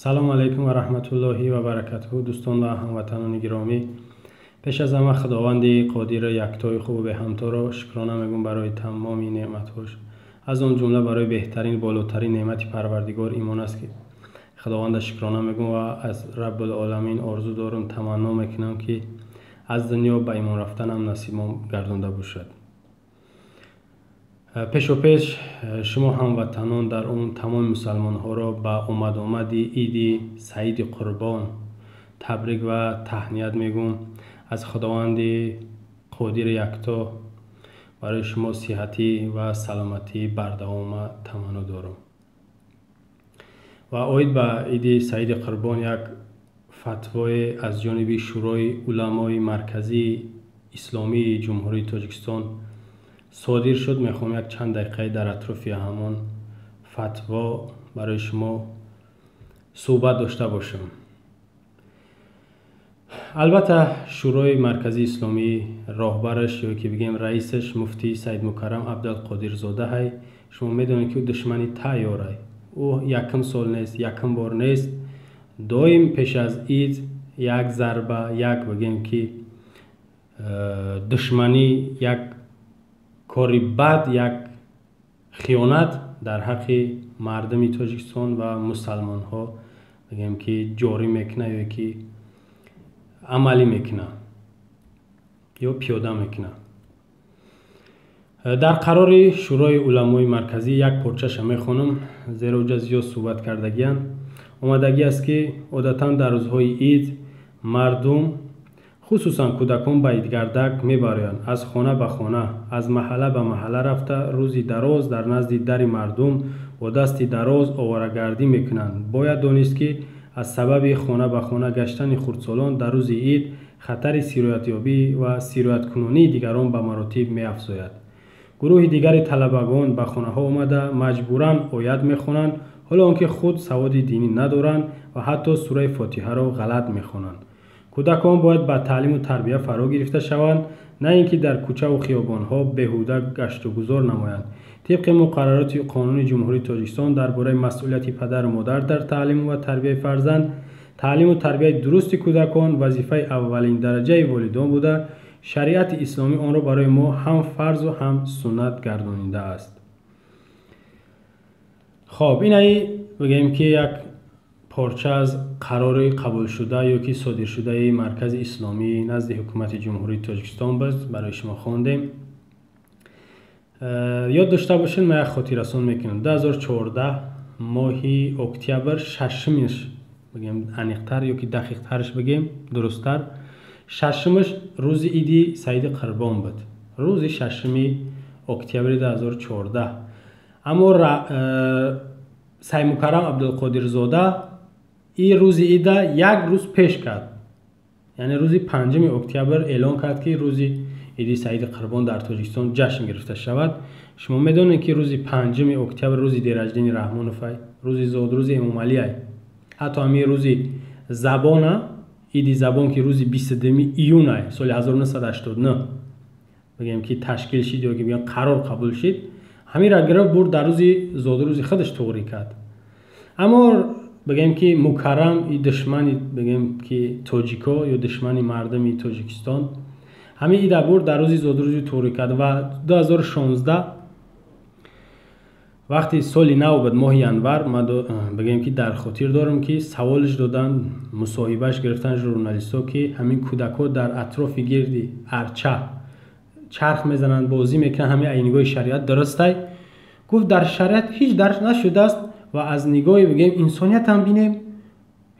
Салому алайкум ва раҳматуллоҳи ва баракатуҳу, дӯстон ва ҳамватанони гиромӣ. Пеш аз ҳама Худованди Қодири яктои хубу беҳамторо шукрона мегӯм барои тамоми неъматҳош, аз он ҷумла барои беҳтарин, болотарин неъмати Парвардигор имон аст, ки Худованда шукрона мегӯм ва аз Раббулоламин орзу дорам, таманно мекунам, ки аз дунё ба имон рафтанам насибом гардонда бошад. Пешопеш шумо ҳамватанон, дар умум тамоми мусалмонҳоро ба омадомади Иди Саиди Қурбон табрик ва таҳният мегӯм. Аз Худованди Қодири якто барои шумо сиҳатӣ ва саломатӣ бардавома таманно дорам. Ва оид ба Иди Саиди Қурбон як фатвое аз ҷониби Шӯрои уламои марказии исломии Ҷумҳурии Тоҷикистон содир шуд. Мехоҳам як чанд дақиқаи дар атрофи ҳамон фатво барои шумо суҳбат дошта бошам. Албатта, Шӯрои марказии исломӣ роҳбараш ё ки бигем раисаш муфтӣ Саидмукаррам Абдулқодирзода ҳай. Шумо медонед, ки ӯ душмани тайёрай. Ӯ якум сол нест, якум бор нест, доим пеш аз ид як зарба, як бигем ки душманӣ, як кори бад, як хиёнат дар ҳаққи мардуми Тоҷикистон ва мусалмонҳо бигем ки ҷорӣ мекунад ё ки амалӣ мекунад ё пиёда мекунад. Дар қарори Шӯрои уламои марказӣ як порчаша мехонам, зеро уҷа зиёд суҳбат кардагианд. Омадагӣ аст, ки одатан дар рӯзҳои ид мардум, хусусан кӯдакон, ба идгардак мебароянд, аз хона ба хона, аз маҳалла ба маҳалла рафта, рӯзи дароз дар назди дари мардум бо дасти дароз оворагардӣ мекунанд. Бояд донист, ки аз сабаби хона ба хона гаштани хурдсолон дар рӯзи ид хатари сироятёбӣ ва сирояткунонии дигарон ба маротиб меафзояд. Гурӯҳи дигари талабагон ба хонаҳо омада, маҷбуран оят мехонанд, ҳоло он ки худ саводи динӣ надоранд ва ҳатто сураи Фотиҳаро ғалат мехонанд. Кӯдакон бояд ба таълиму тарбия фаро гирифта шаванд, на ин ки дар кӯчаву хиёбонҳо беҳуда гаштугузор намоянд. Тибқи муқаррароти Қонуни Ҷумҳурии Тоҷикистон дар бораи масъулияти падару модар дар таълиму ва тарбияи фарзанд, таълиму тарбияи дурусти кӯдакон вазифаи аввалиндараҷаи волидон буда, шариати исломӣ онро барои мо ҳам фарзу ҳам суннат гардонидааст. Хоб, инаи бигӯем ки як порча аз қарори қабулшуда ё ки содиршудаи Маркази исломӣ назди Ҳукумати Ҷумҳурии Тоҷикистон буд, барои шумо хондем. Ёд дошта бошед, ман як хотиррасон мекунам: 2014 моҳи октябр, шашумиш бигем аниқтар ё ки дақиқтарш бигем дурусттар, шашумаш рӯзи Иди Саиди Қурбон буд, рӯзи 6 октябри 2014. Аммо Саидмукаррам Абдулқодирзода ин рӯзи ида як рӯз пеш кард, яъне рӯзи 5 октябр эълон кард, ки рӯзи Иди Саиди Қурбон дар Тоҷикистон ҷашн гирифта шавад. Шумо медонед, ки рӯзи 5 октябр рӯзи день рождения Раҳмоновай, рӯзи зодрӯзи Эмомалиай. Ҳатто ҳамин рӯзи забона, Иди забон, ки рӯзи 22 июнай соли 1989 бигем ки ташкил шид ё ки бигем қарор қабул шид, ҳаминра гирифт, бурд, дар рӯзи зодрӯзи худаш туғрӣ кард. Аммо бигем ки Мукаррам и душмани бигем ки тоҷико ё душмани мардуми Тоҷикистон ҳамин ида бурд, дар рӯзи зодрӯзи туғрӣ кард. Ва 2016 вақти соли нав буд, моҳи январ, ман бигем ки дар хотир дорам, ки саволш додан, мусоҳибаш гирифтан журналистҳо, ки ҳамин кӯдакҳо дар атрофи гирди арча чарх мезананд, бозӣ мекунанд, ҳамин ай нигоҳи шариат дурустай? Гуфт, дар шариат ҳеҷ дарҷ нашудааст ва аз нигоҳи бигем инсониятам бинем,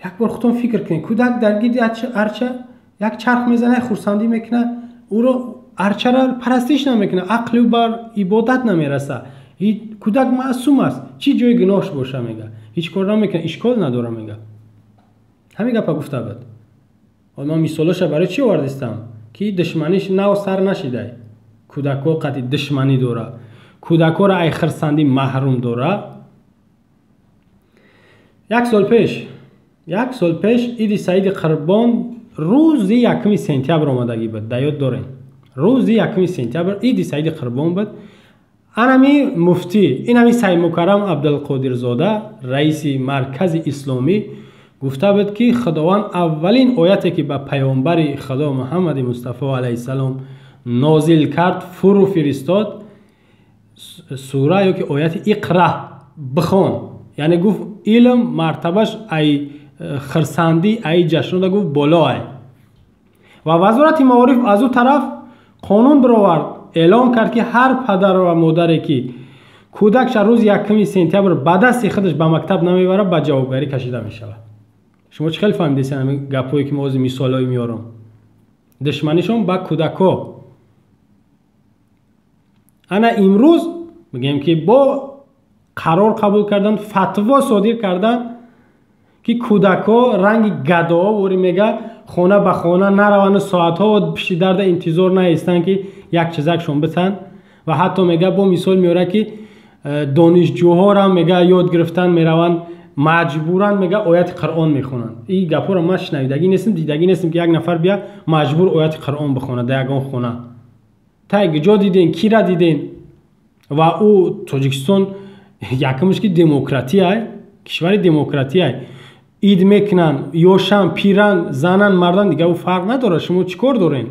як бор худтон фикр кунед: кӯдак дар гирди арча як чарх мезанад, хурсандӣ мекунад, ӯро арчаро парастиш намекунад, ақли ӯ бар ибодат намераса, кӯдак маъсум аст, чӣ ҷои гуноҳш боша? Мега, ҳеҷ кор намекунад, ишкол надора, мега. Ҳамин гапа гуфта буд. Ман мисолаша барои чӣ овардистам, ки душманиш нав сар нашидай, кӯдакҳо қати душманӣ дора, кӯдакҳоро ай хирсандӣ маҳрум дора. Як сол пеш, як сол пеш Иди Саиди Қурбон рӯзи 1 сентябр омадагӣ буд, дар ёд дорем, рӯзи 1 сентябр Иди Саиди Қурбон буд. Анами муфтӣ, инами Саидмукаррам Абдулқодирзода, раиси Маркази исломӣ. Гуфта буд, ки Худованд аввалин ояте, ки ба паёмбари Худо Муҳаммади Мустафо алайҳиссалом нозил кард, фурӯ фиристод, сура ё ки ояти Иқра, бихон. Яъне гуфт, илм мартабаш ай хирсандӣ, ай ҷашнода, гуфт, боло ай. Ва Вазорати маориф аз ӯ тараф қонун бировард, эълон кард, ки ҳар падару ва модаре, ки кӯдакша рӯзи 1 сентябр ба дасти худаш ба мактаб намебарад, ба ҷавобгарӣ кашида мешавад. Шумо чӣ хеле фаҳмидесен ҳамин гапҳое, ки мо ҳозир мисолҳое меорам? Душманишон ба кӯдакҳо. Ана имрӯз мегӯем, ки бо қарор қабул кардан, фатво содир кардан, ки кӯдакҳо ранги гадоҳо вори, мега, хона ба хона нараванду соатҳо пишти дарда интизор наистанд, ки як чизакшон битанд. Ва ҳатто мега, бо мисол меорад, ки донишҷӯҳорам, мега, ёд гирифтан мераванд, маҷбуран, мега, ояти Қуръон мехонанд. Ин гапҳоро ман шунавидагӣ нестам, дидагӣ нестам, ки як нафар бия маҷбур ояти Қуръон бихонад дар ягон хона. Тай ҷо диден, кира диден? Ва ӯ Тоҷикистон якумш ки демократияй, кишвари демократияй. Ид мекунанд, ёшан, пиран, занан, мардан, дигар ӯ фарқ надорад. Шумо чӣ кор дорен?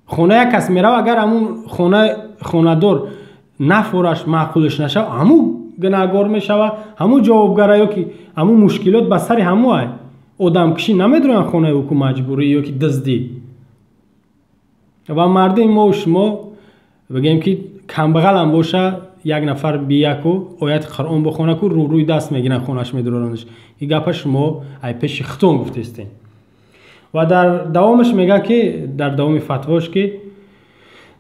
Хона як кас мерава, агар ҳамун хона хонадор нафораш маъқулш нашава, ҳамун гунаҳгор мешава, ҳамун ҷавобгара, ё ки ҳамун мушкилот ба сари ҳаму ай. Одамкушӣ намедонанд хонаи ӯ ку маҷбурӣ ё ки дуздӣ. Ва мардуми мо шумо, бигем, ки камбағалам боша, як нафар бияку ояти Қуръон бихона ку, рӯрӯи даст мегиранд, хонаш медуронаш. Ин гапа шумо ай пеши худтон гуфтестен. Ва дар давомаш мега, ки дар давоми фатвош, ки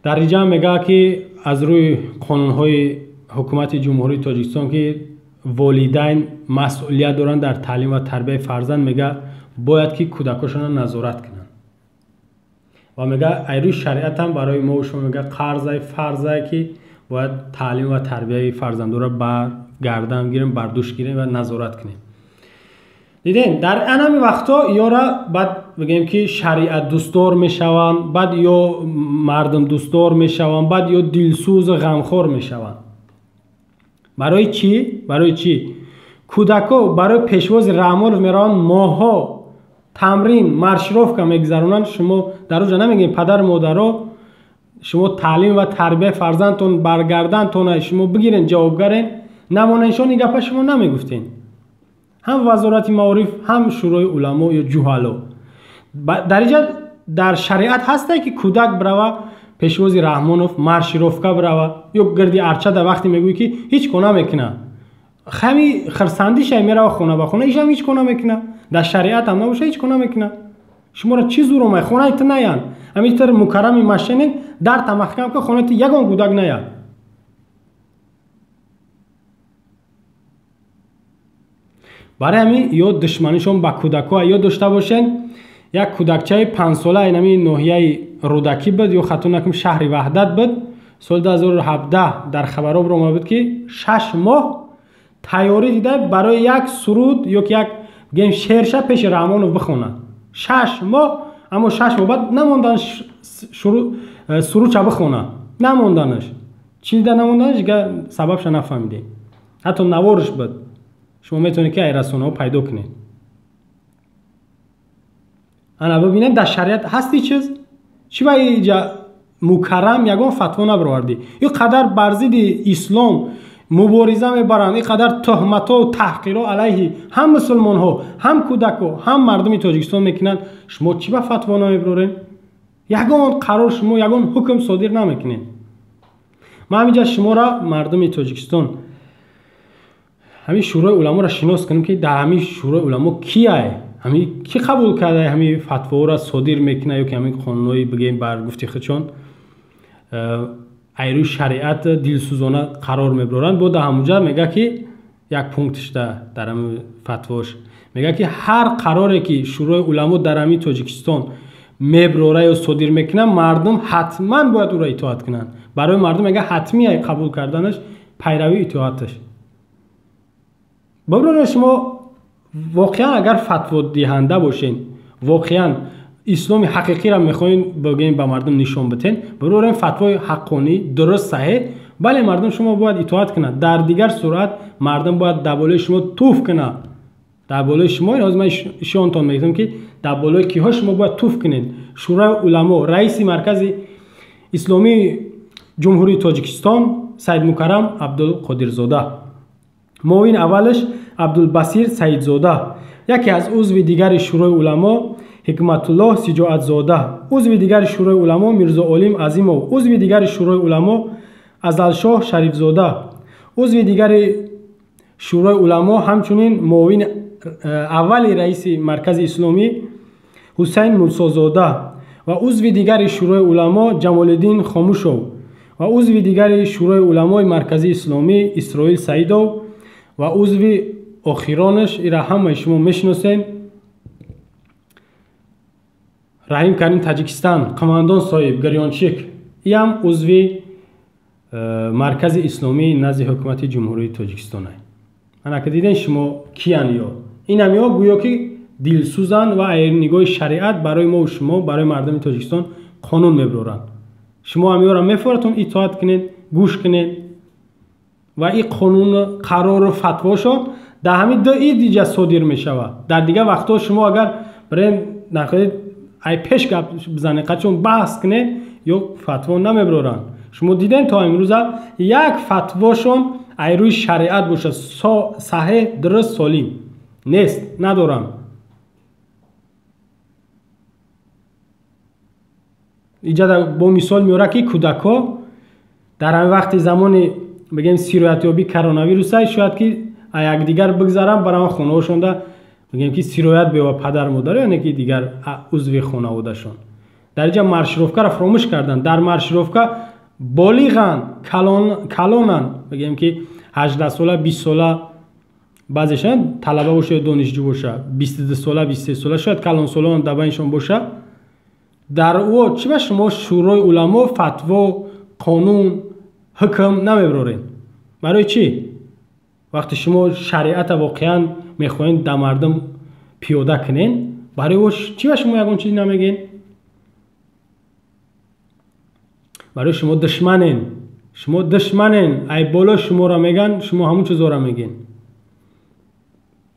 дар инҷа мега, ки аз рӯи қонунҳои ҳукумати Ҷумҳурии Тоҷикистон, ки волидайн масъулият доранд дар таълим ва тарбияи фарзанд, мега, бояд ки кӯдакошонро назорат кунанд. Ва мега, ай рӯи шариатам барои мо шумо, мега, қарзай, фарзае, ки бояд таълим ва тарбияи фарзандоро бар гардан гирем, бар дӯш гирем ва назорат кунем. Дидем, дар анами вақтҳо ёра баъд, бигем, ки шариатдӯстдор мешаванд, баъд ё мардумдӯстдор мешаванд, баъд ё дилсӯзу ғамхор мешаванд. Барои чӣ? Барои чӣ кӯдако барои пешвози Раҳмонов мераванд, моҳҳо тамрин, маршировка мегузаронанд? Шумо дар оҷа намегӯед: падару модаро, шумо таълим ва тарбияи фарзандтон баргардантона, шумо бигирен, ҷавобгарен, намонаншон? Ин гапа шумо намегуфтен. Ҳам Вазорати маориф, ҳам Шӯрои уламо ё ҷуҳало. Дар инҷа дар шариат ҳастае, ки кӯдак бирава пешвози Раҳмонов, маршировка бирава ё гирди арча? Дар вақте мегӯӣ, ки ҳеҷ кор намекуна, ҳами хирсандиша мерава хона ба хона, ишам ҳеҷ кор намекуна. Дар шариат ҳам набоша, ҳеҷ кор намекуна. Шуморо чӣ зур омад? Хонаи ту наянд. Ҳамин тар мукаррами машинен дар тамахкам ка, хонаи ту ягон кӯдак наяд. Барои ҳамин ё душманишон ба кӯдакҳо ёд дошта бошен. Як кӯдакчаи 5-сола инами ноҳияи Рӯдакӣ буд, ё хато накунам, шаҳри Ваҳдат буд, соли 2017 дар хабарҳо баромада буд, ки 6 моҳ тайёрӣ дида барои як суруд ё ки як, бигем, шеърша пеши Раҳмонов бихонад. 6 моҳ. Аммо 6 моҳ баъд намондан сурудша бихонад, намонданаш. Чӣ дида намонданаш, дига сабабша нафаҳмидем. Ҳатто наворш буд, шумо метавонед, ки ай расонаҳо пайдо кунед. Ана бибинед, дар шариат ҳасти чиз? Чӣ ба иҷа мукаррам ягон фатво набаровардӣ? Ин қадар бар зидди ислом мубориза мебаранд, ин қадар тӯҳматҳо, таҳқирҳо алайҳи ҳам мусулмонҳо, ҳам кӯдакҳо, ҳам мардуми Тоҷикистон мекунанд. Шумо чӣ ба фатво намебароред? Ягон қарор, шумо ягон ҳукм содир намекунед. Ман ҳаминҷа шуморо, мардуми Тоҷикистон, ҳамин Шӯрои уламоро шинос кунем, ки дар ҳамин Шӯрои уламо кияй, ҳамин кӣ қабул карда, ҳамин фатворо содир мекунад, ё ки ҳамин қонунҳои, бигем, бар гуфти худшон, айрӯи шариат дилсӯзона қарор мебароранд. Бо дар ҳамунҷа мега, ки як пунктшда дар ҳамин фатвош мега, ки ҳар қароре, ки Шӯрои уламо дар ҳамин Тоҷикистон меброра ё содир мекунад, мардум ҳатман бояд ӯро итоат кунанд. Барои мардум, мега, ҳатмия қабул карданаш, пайравии итоаташ. Бибинед, шумо воқеан агар фатводиҳанда бошен, воқеан исломи ҳақиқиро мехоҳем, бигӯем, ба мардум нишон битен, бибирем фатвои ҳаққонӣ, дуруст, саҳеҳ. Бале, мардум шумо бояд итоат кунад. Дар дигар сурат мардум бояд дар болои шумо туф кунад. Дар болои шумо ҳозир ман ишонтон мегӯям, ки дар болои киҳо шумо бояд туф кунед. Шӯрои уламо, раиси Маркази исломии Ҷумҳурии Тоҷикистон Саидмукаррам Абдулқодирзода, муовини аввалаш Абдулбасир Саидзода, яке аз узви дигари Шӯрои уламо Ҳикматуллоҳ Сиҷоатзода, узви дигари Шӯрои уламо Мирзоолим Азимов, узви дигари Шӯрои уламо Азалшоҳ Шарифзода, узви дигари Шӯрои уламо, ҳамчунин муовини аввали раиси Маркази исломӣ Ҳусайн Мурсозода ва узви дигари Шӯрои уламо Ҷамолиддин Хомушов ва узви дигари Шӯрои уламои Маркази исломӣ Исроил Саидов ва узви охиронаш, ира ҳамаи шумо мешиносем, Раҳим Карим Таҷикистан, қомандон соҳиб Гирёнчик, иам узви Маркази исломии назди ҳукумати Ҷумҳурии Тоҷикистон. Анака диден шумо киян ё инам ё гӯё ки дилсӯзанд ва нигоҳи шариат барои мову шумо, барои мардуми Тоҷикистон қонун мебароранд. Шумо ҳам ёра мефоратон итоат кунед, гӯш кунед ва ин қонун, қарору фатвошон дар ҳамин ду ид иҷа содир мешавад. Дар дигар вақтҳо шумо агар бирен нақлед, ай пеш гап бизанед, қачон баҳс кунед, ё фатво намебароранд. Шумо дидем то имрӯза як фатвошон ай рӯи шариат бошад, саҳеҳ, дуруст, солим нест, надоранд. Иҷа бо мисол меорад, ки кӯдакҳо дар ҳамин вақти замони бигем сироятёбии коронавируса шояд ки якдигар бигзаранд, барои хонаҳошонда бигем ки сироят бева падар модар яъне ки дигар узви хонаводашон. Дар инҷа маршировкаро фаромӯш карданд. Дар маршировка болиғанд, калонанд, бигем ки 18 сола, 20 сола, баъзешон талаба боша ё донишҷӯ боша, 22 сола, 23 сола, шояд калонсолон дар байншон боша. Дар ӯ чӣ ба шумо Шӯрои уламо фатво, қонун, ҳукм намебароред? Барои чӣ? Вақте шумо шариата воқеан мехоҳед дар мардум пиёда кунед, барои ӯ чӣ ба шумо ягон чиз намегӯед? Барои шумо душманен, шумо душманен, ай боло шуморо меган, шумо ҳамон чизоро мегӯед.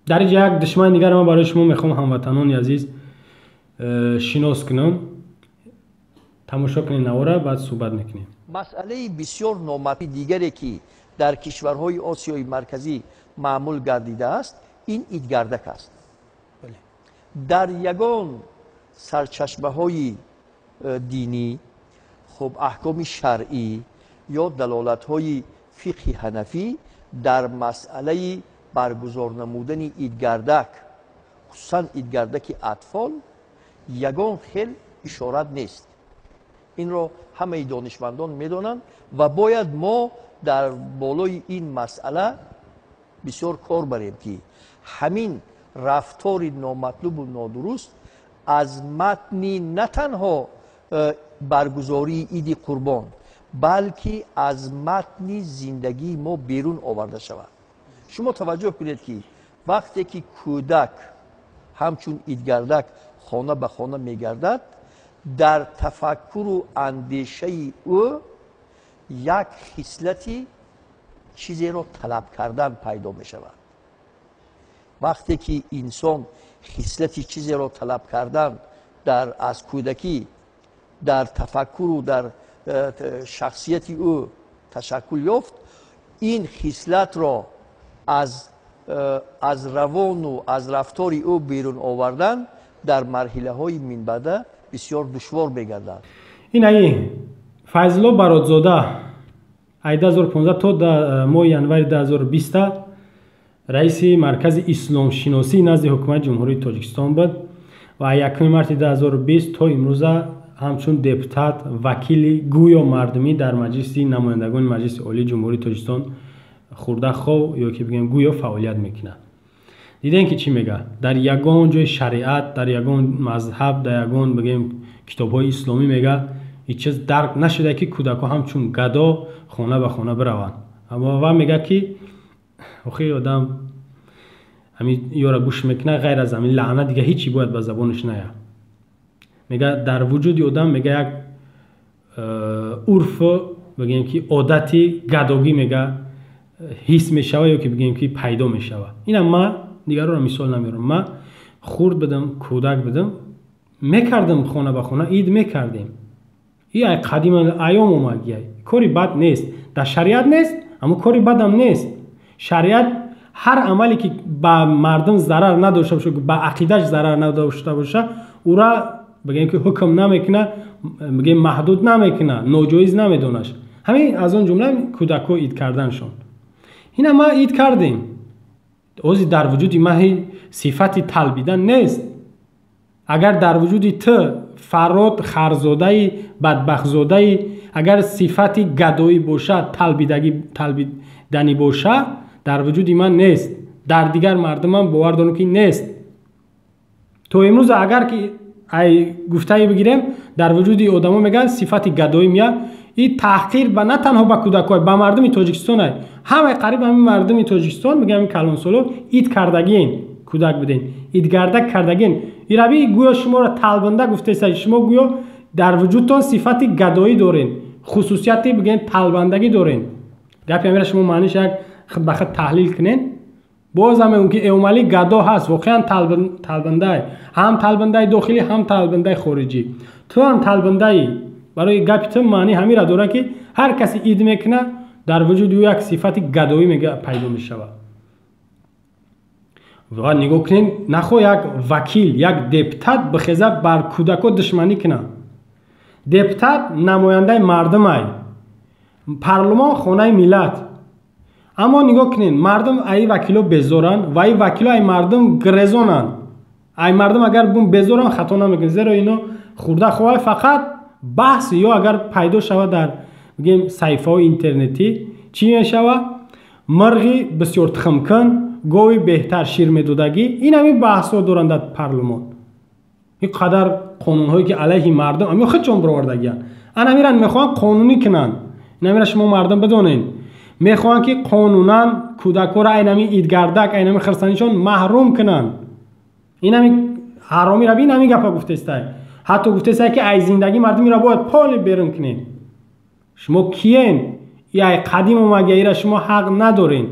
Дар инҷа як душмани дигар ман барои шумо мехоҳам, ҳамватанони азиз, шинос кунам. Тамошо кунед навора, баъд суҳбат мекунем. Масъалаи бисёр номатлуби дигаре, ки дар кишварҳои Осиёи Марказӣ маъмул гардидааст, ин идгардак аст. Дар ягон сарчашмаҳои динӣ, хуб, аҳкоми шаръӣ ё далолатҳои фиқҳи ҳанафӣ дар масъалаи баргузор намудани идгардак, хусусан идгардаки атфол, ягон хел ишорат нест. Инро ҳамаи донишмандон медонанд ва бояд мо дар болои ин масъала бисёр кор барем, ки ҳамин рафтори номатлубу нодуруст аз матни на танҳо баргузории иди қурбон, балки аз матни зиндагии мо берун оварда шавад. Шумо таваҷҷӯҳ кунед, ки вақте ки кӯдак ҳамчун идгардак хона ба хона мегардад, дар тафаккуру андешаи ӯ як хислати чизеро талаб кардан пайдо мешавад. Вақте ки инсон хислати чизеро талаб кардан дар аз кӯдакӣ дар тафаккуру дар шахсияти ӯ ташаккул ёфт, ин хислатро аз равону аз рафтори ӯ берун овардан дар марҳилаҳои минбаъда бисёр душвор мегардад. Ин аи Файзулло Баротзода ай 2015 то моҳи январи 2020 раиси Маркази исломшиносии назди ҳукумати Ҷумҳурии Тоҷикистон буд ва 1 марти 2020 то имрӯза ҳамчун депутат, вакили гӯё мардумӣ дар Маҷлиси намояндагони Маҷлиси Олии Ҷумҳурии Тоҷикистон хурдахов ё ки бигем гӯё фаъолият мекунад. Дидем ки чӣ мегӯяд? Дар ягон ҷои шариат, дар ягон мазҳаб, дар ягон бигем китобҳои исломӣ мегӯяд ҳеҷ чиз дарк нашуда, ки кӯдакҳо ҳамчун гадо хона ба хона бираванд. Аммо ва мегӯяд, ки охи одам ҳамин ёра гӯш мекунад, ғайр аз ҳамин лаънат дига ҳеҷ чӣ бояд ба забонаш наояд. Мегӯяд дар вуҷуди одам мегӯяд як урфу бигем ки одати гадогӣ мегӯяд ҳис мешавад ё ки бигем ки пайдо мешавад. Инам ман Дигарро мисол намеорам. Ман хурд будам, кӯдак будам, мекардам хона ба хона ид мекардем. И ай қадим айём омадгиай. Кори бад нест, дар шариат нест, аммо кори бадам нест. Шариат ҳар амале ки ба мардум зарар надошта боша, ба ақидаш зарар надошта боша, ура бигем ки ҳукм намекуна, бигем маҳдуд намекуна, ноҷоиз намедонаш. Ҳамин аз он ҷумла кӯдакҳо ид карданшон. Ина ма ид кардем. Ози дар вуҷуди ма сифати талбидан нест. Агар дар вуҷуди ту фарод харзодаи бадбахтзодаи, агар сифати гадоӣ бошад, талбиданӣ бошад, дар вуҷуди ман нест. Дар дигар мардумам бовар дорам ки нест. То имрӯз агар ки ай гуфтае бигирем, дар вуҷуди одамо мегӯянд сифати гадоӣ меяд. И таҳқир ба на танҳо ба кӯдакҳо, ба мардуми Тоҷикистон ай. Ҳамаи қариб ҳамин мардуми Тоҷикистон мегӯям калонсоло ид кардагиен, кӯдак буден, идгардак кардагиен. Ираби гӯё шуморо талбанда гуфтеса, шумо гӯё дар вуҷудтон сифати гадоӣ дорен, хусусияти бигӯем талбандагӣ дорен. Гапи ҳамира шумо маъниш як худ ба худ таҳлил кунен. Боз ҳам мегӯм ки Эмомалӣ гадо ҳаст, воқеан талбандай, ҳам талбандаи дохилӣ, ҳам талбандаи хориҷӣ. Ту ҳам талбандаӣ. Барои гапи ту маъни ҳамира дорад ки ҳар касе ид мекунад, дар вуҷуди ӯ як сифати гадоӣ пайдо мешавад. Ва нигоҳ кунед, нахоҳ як вакил, як депутат бихеза бар кӯдакҳо душманӣ кунад. Депутат намояндаи мардумай, парлумон хонаи миллат. Аммо нигоҳ кунед, мардум ай вакило безоранд ва ай вакило ай мардум грезонанд. Ай мардум агар безоранд, хато намекунанд, зеро ино хурда хоҳай фақат баҳс ё агар пайдо шавад дар бигем саҳифаҳои интернетӣ, чӣ мешавад? Мирғи бисёр тухмкун, гови беҳтар шир медодагӣ. Ин ҳамин баҳсҳо доранд дар парлумон. Ин қадар қонунҳое ки алайҳи мардум ҳамин худшон баровардагианд, ан ҳамира мехоҳанд қонунӣ кунанд. Ин ҳамира шумо мардум бидонед, мехоҳанд ки қонунан кӯдакҳоро айн ҳамин идгардак, айн ҳамин хирсанишон маҳрум кунанд. Ин ҳамин ҳаромира ин ҳамин гапа гуфтестай. Ҳатто гуфтестай ки ай зиндагӣ мардумиро бояд поли берун кунед. Шумо киен? И ай қадим омага, ира шумо ҳақ надорен.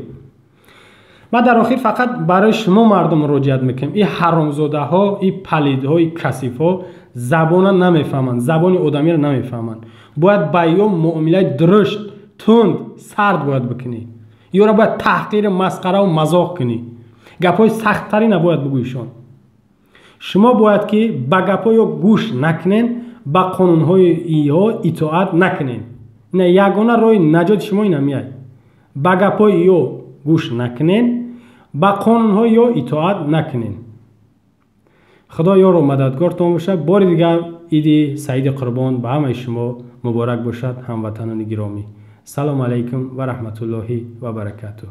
Ма дар охир фақат барои шумо мардум муроҷиат мекунем. И ҳаромзодаҳо, и палидҳо, и касифҳо забона намефаҳманд, забони одамиро намефаҳманд. Бояд ба ё муомилаи дурушт, тунд, сард бояд бикунӣ. Ёро бояд таҳқири, масқараву мазоқ кунӣ. Гапҳои сахттарина бояд бигӯишон. Шумо бояд ки ба гапҳои ё гӯш накунен, ба қонунҳои иҳо итоат накунен. Ина ягона роҳи наҷоти шумо ина меяд. Ба гапҳои ё гӯш накунен, ба қонунҳои ё итоат накунен. Худо ёру мададгортон бошад. Бори дигар иди Саиди Қурбон ба ҳамаи шумо муборак бошад, ҳамватанони гиромӣ. Салому алайкум ва раҳматуллоҳи ва баракатуҳ.